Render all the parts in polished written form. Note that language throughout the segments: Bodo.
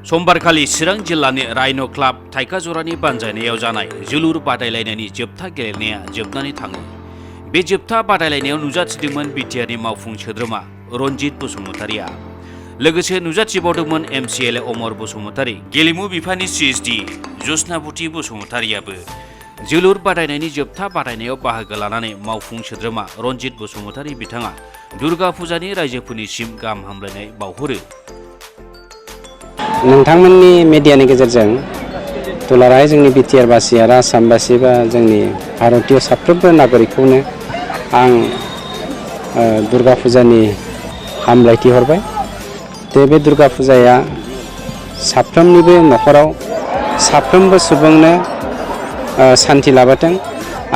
समबारखालि चिरां जिल्लानि राइन' क्लाब थाइखाजरानि बानजायनायाव जानाय जोलुर बादायलायनायनि जोबथा गेलेनाया जोबनानै थाङो। बे जोबथा बादायलायनायाव नुजाथिदोंमोन बिटिआरनि मावफुं सोद्रोमा रनजित बसुमतारिया। लोगोसे नुजाथिबावदोंमोन MCLA अमर बसुमतारि, गेलेमु बिफाननि CSD जसनाबती बसुमतारियाबो। जोलुर बादायनायनि जोबथा बादायनायाव बाहागो लानानै मावफुं सोद्रोमा रनजित बसुमतारि बिथाङा दुर्गा फुजानि रायजोफोरनिसिम गाहाम हामलायनाय बावहरो। नोंथांमोननि मिडियानि गेजेरजों दुलाराय जोंनि बिटिआर बासि आरो आसामबासि बा जोंनि भारतीय साफ्रोमबो नागरिकखौनो आं दुर्गा फुजानि हामलायथि हरबाय। बे दुर्गा फुजाया साफ्रोमनिबो न'खराव साफ्रोमबो सुबुंनो शान्ति लाबोथों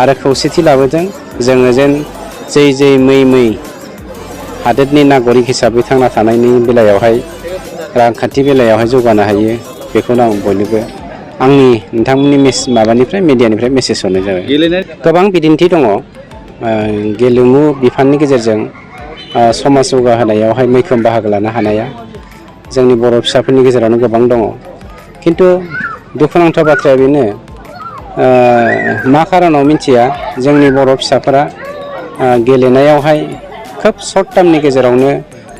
आरो खौसेथि लाबोथों। जोङो जेन जै मै हादोरनि नागरिक हिसाबै थांना थानायनि बेलायावहाय रांखान्थि बेलायावहाय जौगानो हायो, बेखौनो आं बयनोबो आंनि नोंथांमोननि मिडियानिफ्राय मेसेज हरनाय जाबाय। गोबां बिदिन्थि दङ। गेलेमु बिफाननि गेजेरजों समाज जौगाहोनायावहाय मैखोम बाहागो लानो हानाया जोंनि बर' फिसाफोरनि गेजेरावनो गोबां दङ। खिन्थु दुखुनांथाव बाथ्राया बेनो, मा खारनाव मिथिया जोंनि बर' फिसाफोरा गेलेनायावहाय खोब सर्ट टार्मनि गेजेरावनो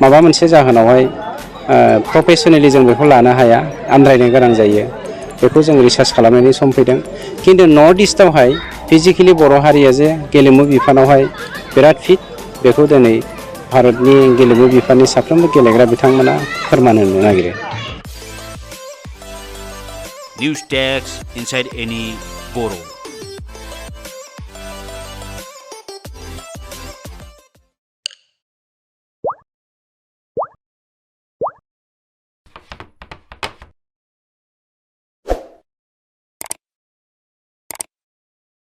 माबा मोनसे जाहोनावहाय प्रफेसनेलि जों बेखौ लानो हाया, आन्दायनो गोनां जायो। बेखौ जों रिसार्च खालामनायनि सम फैदों। खिन्थु नर्थ इस्टआवहाय फिजिकेलि बर' हारिया जे गेलेमु बिफानावहाय बिराद फिट, बेखौ दिनै भारतनि गेलेमु बिफाननि साफ्रोमबो गेलेग्रा बिथांमोना फोरमान होनो नागिरो। निउस डेस्क इनसाइड एनि बर'।